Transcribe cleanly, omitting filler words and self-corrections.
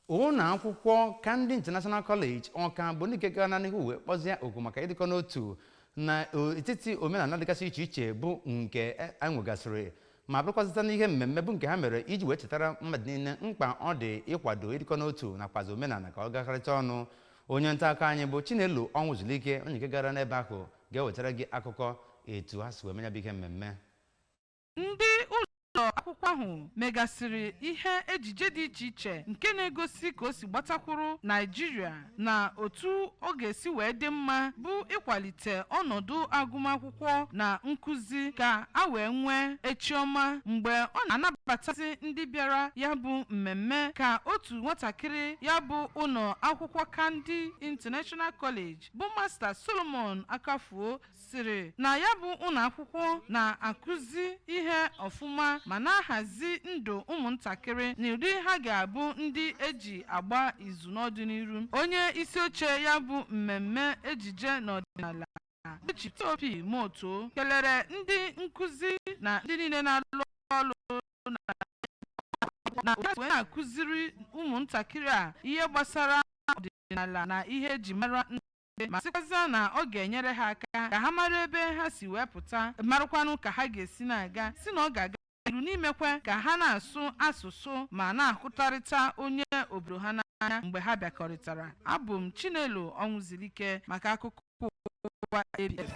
Ụlọ akwụkwọ Kandi International College, Ọka, bụ ndị nke gara n'ihu wee kpọzie oku maka ịdịkọ n'otu n'etiti omenala dịgasị iche iche bụ nke e nwegasịrị, ma bụrụkwazịta n'ihe mmemme bụ nke ha mere iji wee chetara mmadụ niile mkpa ọ dị ịkwado ịdịkọ n'otu nakwazi omenala ka ọ gakọrịta ọnụ. Onye nta akụkọ anyị bụ Chinelo Ọnwụzulike, onye nke gara n'ebe ahụ, ga-ewetara gị akụkọ etu ha si wee menya bụ ihe mmemme. Ndị ụlọ akwụkwọ ahụ megasịrị ihe ejije dị iche iche nke na-egosi ka o si gbatakwuru Naijiria na otu ọ ga-esi wee dị mma bụ ịkwalite ọnọdụ agụmakwụkwọ na nkụzi ka a wee nwee echi ọma. Mgbe ọ na-anabatazi ndị bịara ya bụ mmemme, ka otu nwatakịrị ya bụ ụlọ akwụkwọ Kandi International College bụ Master Solomon Akafuo siri na ya bụ ụlọ akwụkwọ na-akụzi ihe ọfụma ma na-ahazi ndụ ụmụntakịrị n'ụdị ha ga-abụ ndị eji agba izu n'ọdịnihu. Onye isi oche ya bụ mmemme ejije n'ọdịnala, Chief Moto, kelere ndị nkụzi na ndị niile na-alụ ọlụ na wee na-akụziri ụmụntakịrị a ihe gbasara ọdịnala na ihe eji mara ndị, ma sịkwazịa na ọ ga-enyere ha aka ka ha mara ebe ha si wee pụta, marakwanụ ka ha ga-esi na-aga, si na ọ ga-aga iru n'imekwe ka ha na-asụ asụsụ ma na-ahụtarịta onye obodo ha n'anya mgbe ha bịakọrịtara. Abụ m Chinelo Ọnwụzilike maka akụkọ ụwa ABS.